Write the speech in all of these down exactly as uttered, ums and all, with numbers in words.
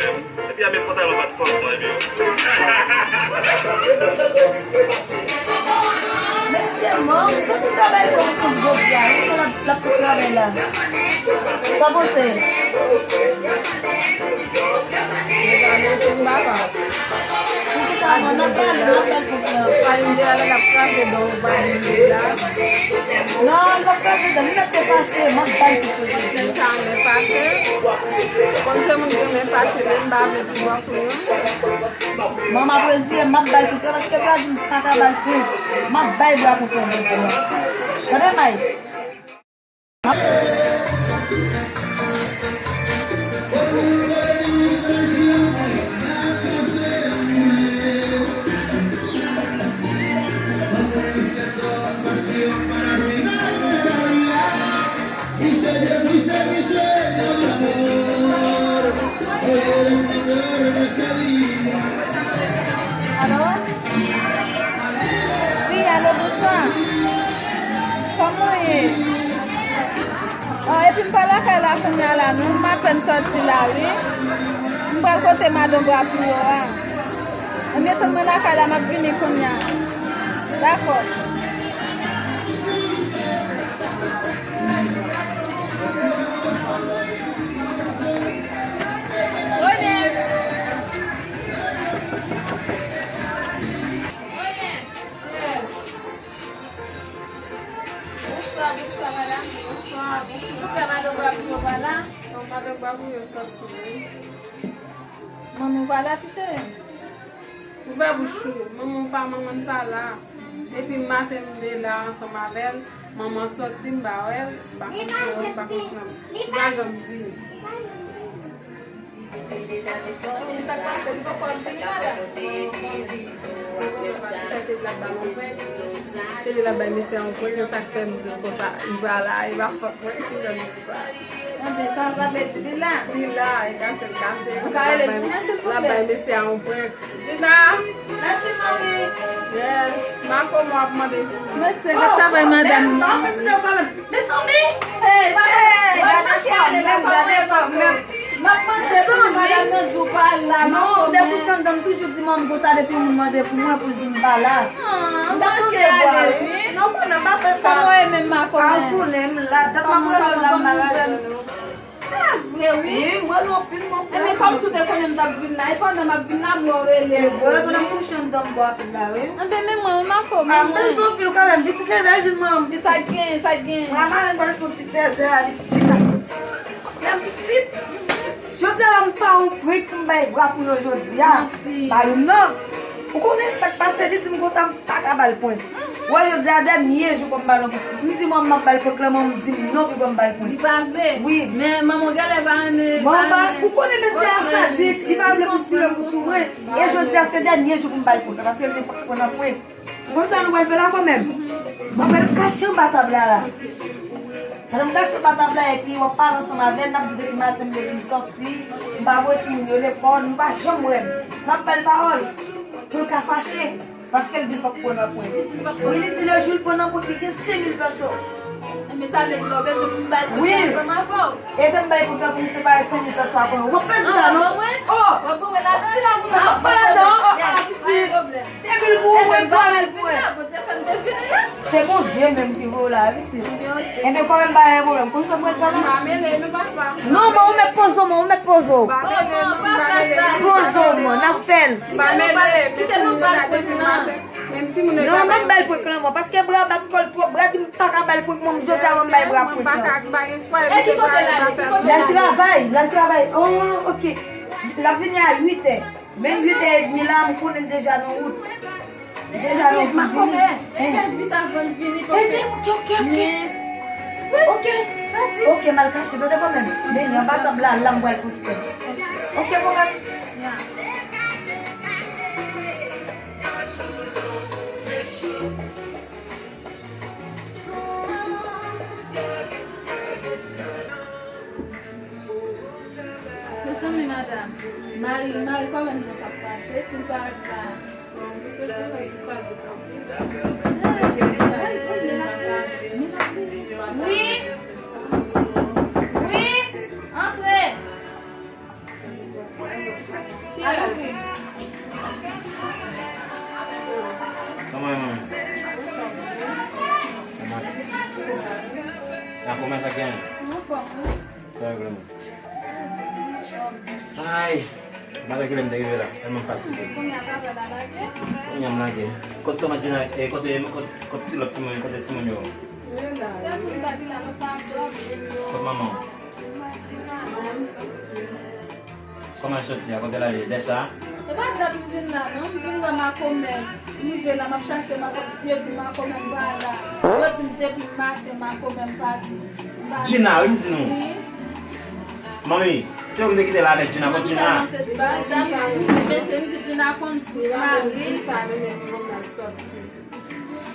Epi a met pantalon pa t fòt mwen, epi yo. Mesye, mò, m santi travay bon pou jodi a, wi, l ap, l ap sot travay la. Sa w panse? Poukisa, mò, n ap pale, n ap pale pou pale. Pale de la, l ap kraze do, pale de la. Non, l p ap kraze do, li mèt te fache, m ap bay pou pale. Sa, mwen fache. Kòm se moun ki renmen fache, men m pa vle pi bò pou yo. Manman Brezilyen, m ap bay pou pran, paske bra di m pa ka bay pou. M ap bay bra pou pran jodi a. Tande, May? Alo? Wi, alo, bonswa. Kòman w ye? Ò, epi m pa lakay la kounye a la, non, m apèn sòti la, wi. M pral pote madan bwa pou yo a. Ebyen, tann mwen lakay la, m ap vini kounye a. Dakò. Bonswa, bonswa, madanm. Bonswa, bonswa. Ou fè madan bwa pou yo pa la? Non, madan bwa pou yo sòti, wi. Manman w pa la, ti cheri? Ouvè bouch ou. Manman w pa, manman n pa la. Depi maten m te la ansanm avè l. Manman sòti, m pa wè l. M pa konn si l, m pa konn si l. Li pa janm vini. Sa k pase, li poko vini, madanm? Sa te vle ap ba m yon prank. Te vle ap bay mesye a yon prank, se sa k fè m di l konsa. Li pa la, li pa fè prank, li fè m di sa. Anben, sa, sa vle di li la? Li la, li kache, li kache. Ou ka rele l pou mwen, silvouplè? L ap bay mesye a yon prank. Jina! Mèsi, manmi. Yes, Marco, mwen ap mande pou ou. Mesye, gad travay madanm nan. Mezanmi! Hey, gade fanm, menm, gade fanm, menm. M ap mande pou madanm nan di w pa la, non, m te kouche anndan, m toujou di manmi konsa depi yon moun mande pou mwen, pou l di m pa la. M t ap tande vwa l. Non, kòmè, m pa fè sa. Kòmè w ye menm, Marco? A, ou konnen m la, dat m ap rele w la, m pa raje w, non. Se vre, wi. Wi, m rele w anpil, m anpil. Ebyen, kòmsi w te konnen m t ap vin la, e pandan m ap vin la, m wè w rele m. E vre, pandan m kouche anndan, m bò anpil la, wi. Anben, men mwen, wi, Marco, men mwen. A, m bezwen anpil kanmenm, pitit leve, vin mwen, pitit. Sa k gen, sa k gen? Mwen, mwen, m pral fè yon ti fèzè a, pitit chita. Menm pitit. Jodi a la, m pa yon prank pou m bay bra pou yo jodi a. Manti. Pa youn non. Ou konnen sa k pase, li di m konsa, m pa ka ba l prank. Ou wè, jodi a dènye jou pou m ba l yon prank. M di manman m ap ba l prank lan, manman m di m non pou m ba l prank. Li pa vle. Wi. Men manman w genlè pa renmen, pa renmen. Manman, ou konnen mesye a sadik, li pa vle pou m tire kou sou mwen. E jodi a se dènye jou pou m ba l prank lan, paske l di l p ap pran nan prank. Ou konn sa nou pral fè la kanmenm? Mwen pral kache anba tab la la. Pandan m kache anba tab la, epi w ap pale ansanm avè l, n ap di depi maten m leve m sòti, m pa voye timoun yo lekòl, nou pa janm wè m. N ap ba l pawòl pou l ka fache, paske l di l p ap pran nan prank. Wi, li di lejou l pran nan prank, li gen senk mil pèso. Enben, sa vle di la, w bezwen pou m ba l prank lan ansanm avè w? Ede m bay prank lan pou m separe senk mil pèso a pou nou. W ap pèdi sa, non? Oh! W ap pran mwen ladan? Sòti la pou mwen, w ap pran ladan, oh, ah, pitit. Depi l pou ou, mwen dòmi pou mwen. Se Bondye menm ki voye w la, pitit. Enben, kanmenm, pa gen pwoblèm. Konn sa mwen fè la? Non, mwen, ou mèt poze w, mwen, ou mèt poze w. Poze w, mwen, n ap fè l. Kite nou ba l prank lan. Non, m ap ba l prank lan, mwen, paske bra bat kò l twòp. Bra di m pa ka ba l prank, mwen, jodi a, mwen, m bay bra prank lan. E ki kote l ale? Ki kote l ale? L al travay, l al travay. Oh, ok. L ap vini a uit è. Menm uit è edmi la, m konnen l deja nan wout. Li deja nan wout pou l vini. Fè vit avan l vini, paske... Ebyen, ok, ok, ok. Ok. Ok, m al kache, tande kanmenm. Men li anba tab la, la m pral poste. Ok, kanmenm. Mezanmi, madanm, mari, mari, kanmenm nou p ap fache, si l pa rive la. Bon, se sou mwen ki sa di kanmenm. Wi. Wi. Antre. Kòman e, manmi? Kòman? Nan kòman sa gen? Anfòm, wi. Ay, bagay ki lè m te rive la, tèlman m fatige. Kounye a travay la lage. Kounye a m lage. Kote Thomas Junior, e kote, kote, kote ti lòt timoun, kote timoun yo? Sèl moun sa ki la, lòt pa ap dòmi. Kote manman w? Manman m soti. Kòman l soti a? Kote l ale? Dèsa? E pa dat m vin la, non. M vin wè makomè. M rive la, m ap chache makomè. Yo di makomè m pa la. Yo di m depi maten, makomè m pati. M pa Gina, wi, m di nou. Wi. Manmi, se ou m te kite la avèk Gina, kot Gina? Mwen tèlman sezi, ba, sa m di, m di, mesye, m di Gina konn mari. Sa, men, men, konn al soti.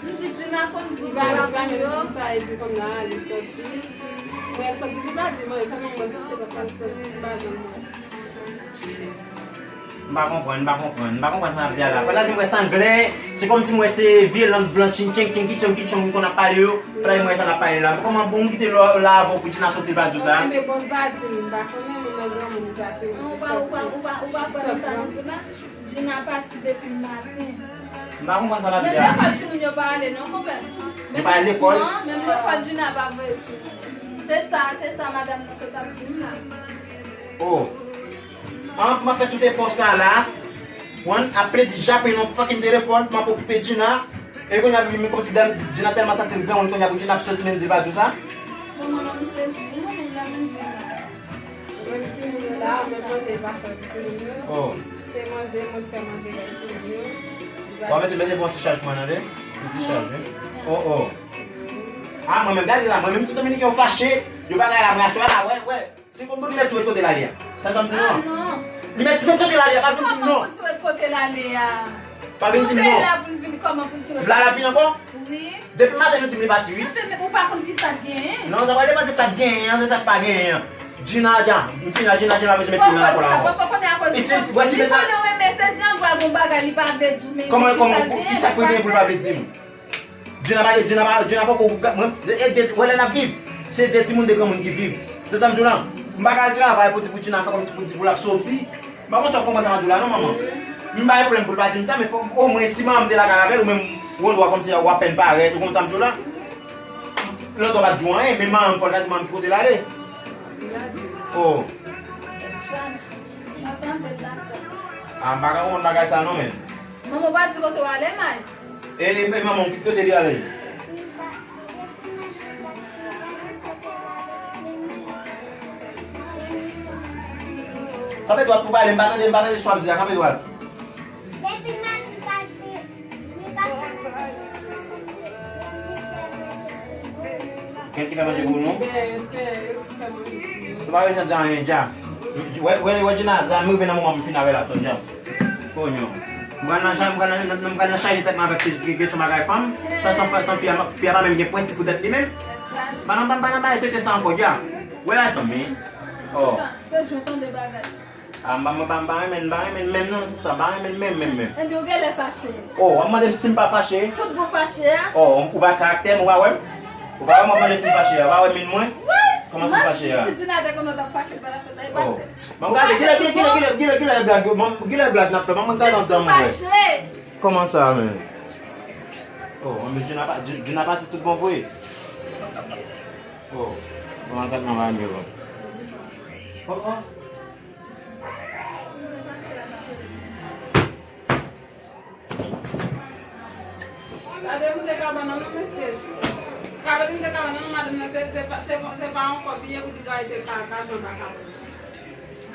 M di Gina konn di bagay yo. Li pa menm di sa, epi konnya li soti. Mwen soti, li pa di mwen, sa menm mwen pase pa pral soti, li pa janm mwen. M pa konprann, m pa konprann, m pa konprann sa n ap di a la. Fò l a di m wè sanglè, se kòmsi m wè se vye lang blan, tching tcheng, tching tchong, tching tchong, m konn ap pale yo. Fò l a di m wè sa n ap pale la. Kòman bon m kite lò la avè w pou Gina soti, li pa di w sa? Mwen menm bon, li pa di m, m pa konnen, moun nan granmoun, li pa di m. Ou pa, ou pa, ou pa, ou pa konnen sa nou di la? Gina pati depi maten. M pa konprann sa l ap di a. Menm lekòl timoun yo pa ale non, konpè. Yo pa ale lekòl? Non, menm lekòl Gina pa vle di. Se sa, se sa madanm nan sot ap di m la. Oh. An, m ap fè tout efò sa la. Wan, ap plede jape nan fucking telefòn, m ap okipe Gina. E kounye a, men kòmsi Gina tèlman santi l granmoun kounye a pou Gina ap soti menm di l pa di w sa. Bon, mwen menm m sezi wi, mwen menm lè m vin la. Mwen timoun yo la, mwen manje pa fè pou timoun yo. Oh. Se manje mwen fè manje bay timoun yo. W ap mete, mete pou yon ti chaj pou mwen tande. Yon ti chaj, wi. Oh, oh. Ah, mwen menm, gade la, mwen menm si Dominiken yo fache, yo bagay la, mwen aswè la, wè, wè. Si konn pou li mèt tou ret kote l ale a. Sa sa m di nou an? Li mèt tou ret kote l ale a, pa vin di m non. Kòman pou l tou ret kote l ale a? Pa vin di m non. Konseye la pou l vin, kòman pou l tou ret? Vla l ap vin ankò? Wi. Depi maten nou di m li pati wi. Enben, men ou pa konn ki sa k genyen. Non, sa pa depann de sa k genyen an, se sa k pa genyen an. Gina, Gina, m fin la, Gina, Gina pa bezwen met pye l nan lakòl ankò. Paske w konnen akoz li konnen w renmen sezi an, gwa gon bagay li pa vle di w, men kòman, kòman, ki sa k genyen pou l pa vle di m? Gina pa, Gina pa, Gina poko, mwen, e de, wè lè n ap viv. Se de timoun, de granmoun ki viv. Se sa m di w la. M pa ka al travay pou di pou Gina fè kòmsi pou di pou l ap soti. M pa konn si w ap konprann sa m ap di w la non, manman. M pa gen pwoblèm pou l pa di m sa, men fò omwen si manman m te lakay avè l, ou menm, ou gendwa kòmsi w apèn parèt, ou konprann sa m di w la? Lòt ou pa t di w anyen, men manman m fò l ta di manman m ki kote l ale. Oh. Ah, m pa ka konprann bagay sa non, men. Manman w pa di kote w ale, may? E, e, e manman w ki kote li ale? Kanpe dwat pou pale, m pa tande, m pa tande sa w ap di a, kanpe dwat. Depi mami pati, li pa fè manje pou nou, li fè manje pou nou. Kèt ki fè manje pou nou? Ou pa bezwen di anyen, Dja. Wè, wè, wè, Gina, Dja, m rive nan moman m fin avè l la, tande, Dja. Konyo. M pral nan cha-, m pral nan, m pral nan chaje tèt mwen avèk ke-, ke-, kesyon bagay fanm. Sa, san, san fi a, fi a pa menm gen prensip pou tèt li menm. M pa nan, m pa nan bagay tete sa ankò, Dja. Wè la, sanmi. Oh. Se jan tande bagay. Ah, m pa, m pa, m pa renmen l, m pa renmen l menm non, se sa, m pa renmen l menm, menm, menm. Enben, ou genlè fache. Oh, w ap mande m si m pa fache? Tout bon fache a. Oh, ou pa karaktè m, ou pa wè m? Ou pa wè m ap mande si m fache a, ou pa wè min mwen? Wi. Kòman si m fache a? Si Djina te konnen w t ap fache, l pa t ap fè sa, e pastè. Ban m gade, kilè, kilè, kilè, kilè, kilè, kilè blag yo, ban m, kilè blag n ap fè, ban mwen gade anndan m wè. Kòman sa, men? Oh, men Djina pa, Dji-, Djina pati tout bon vre. Oh, ban m gade nan bagay yo. Oh, oh. Gade moute kabann nan non, mesye. Gade moute kabann nan non, madanm nan, se, se pa, se pa, se pa yon kòb li ye pou di gade te ka, ka jan pa ka.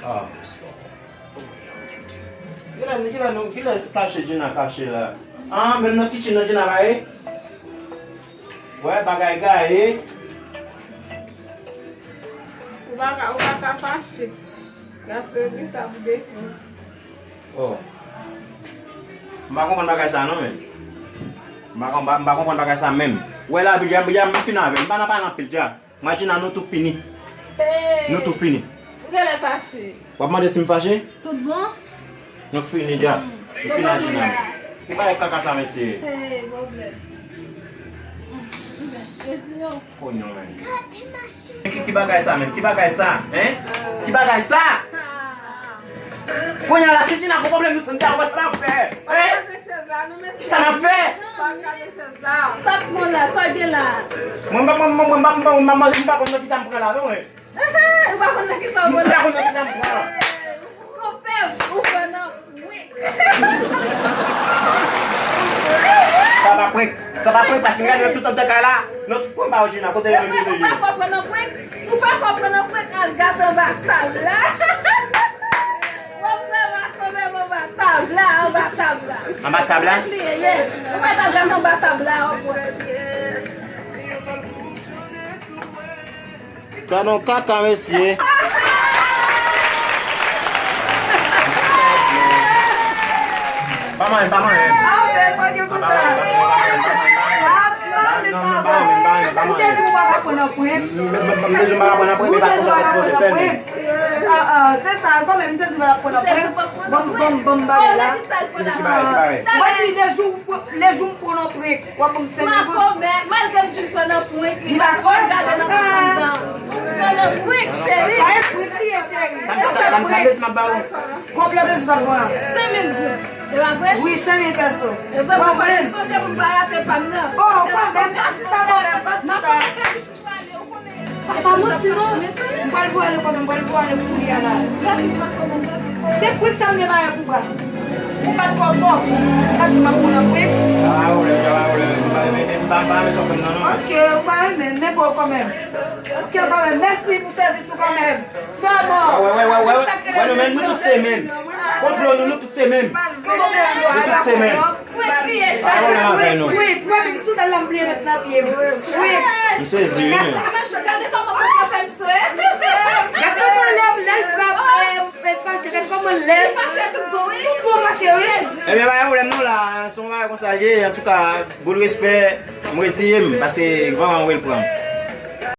Ah. Kilè, kilè nou, kilè kache Djina kache la? Ah, menm nan kitchen nan Djina pa ye? Wè, bagay gaye. Ou pa ka, ou pa ka fache. Gason yo gen sa pou defo. Oh. M pa konprann bagay sa non, men. M pa konprann, m pa konprann bagay sa menm. Wè la, Bidja, Bidja, m fin avè l. M pa nan pale anpil, Dja. Mwen ak Djina, nou tou fini. Hey. Nou tou fini. Ou genlè fache. W ap mande si m fache? Tout bon? Nou fini, Dja. Mm. Nou fini ak Djina. Ki bagay kaka sa, mesye? Hey, pwoblèm. Mm, mm, Jezi, yo. Konyon, men. Ki, ki bagay sa, men? Ki bagay sa, hein? Ki bagay sa? Kounye a la, si Djina gon pwoblèm, nou santi a wè sa n ap fè. Hein? Kisa n ap fè? Sa k pran la, sa gen la? Mwen, mwen, mwen, mwen, mwen, mwen, mwen, mwen, mwen pa konn nan kisa m pran la, non, mwen. Ou pa konn nan kisa w pran la? Mwen pa konn nan kisa m pran. Konpè, ou pran nan prank. Sa pa prank. Sa pa prank, paske m gade nan tout antan kay la, nan tout kòm pa Djina, kote yo menm yo ye. Ou pa konprann nan prank? Si w pa konprann nan prank, al gade anba tab la. W ap wè makomè anba tab la, anba tab la. Anba tab la? Prank li ye, yes. Ou mèt al gade anba tab la, w ap wè. Gad yon kaka, mesye. Pa manyen, pa manyen. Ah, fè sa gen pou sa. Ah, non, men sa bon. Ou te di ou pa ka pran nan prank. M te di m pa ka pran nan prank, men pa konsa w sipoze fè l. Ah, ah, se sa, kanmenm, m te di w pa ka pran nan prank. Bon, bon, bon, bagay la. Mwen di, lejou, lejou m pran nan prank. W ap ban m senk mil goud. Makomè, malgre m di l pran nan prank, li pa konn gade nan tout anndan. Pran nan prank, cheri. Sa e prank li ye, cheri. Sa m, sa m, sa m, sa m vle di m ap ba ou. Konbyen bezwen w ap ban? Senk mil goud. E pa vre? Wi, senk mil peso. E vre, mwen pa te sonje pou m pa rate pa m nan. Oh, kanmenm, pa di sa kanmenm, pa di sa. Papa manti non. M pral voye ale kanmenm, m pral voye ale kounye a la. Se prank sa m te pare pou bra. Ou pa t twò twò. Ou pa t di m ap pran nan prank. Pa gen pwoblèm, pa gen pwoblèm. M pa renmen, m pa, m pa renmen sa w fè m nan, non. Ok, ou pa renmen, men bon kanmenm. Ok, kanmenm. Mèsi pou sèvis ou kanmenm. Sèlman. Wè, wè, wè, wè, wè. Wè, nou menm, nou tout se menm. Konplo nou, nou tout se menm. Nou tout se menm. Prank li ye, cheri. Pa gen pwoblèm avè nou. Wi, wi, wi, menm sandal la m bliye met nan pye m. Wi. M sezi, wi. Gade kòman prank la fè m swe. Gade kòman lè, lè l frape, m fache, gade kòman lè. Li fache tout bon, wi. Tout bon fache, wi. Ebyen, pa gen pwoblèm non la, se yon bagay konsa l ye, antouka, boul respè, m reziye m, paske van an wè l pran m.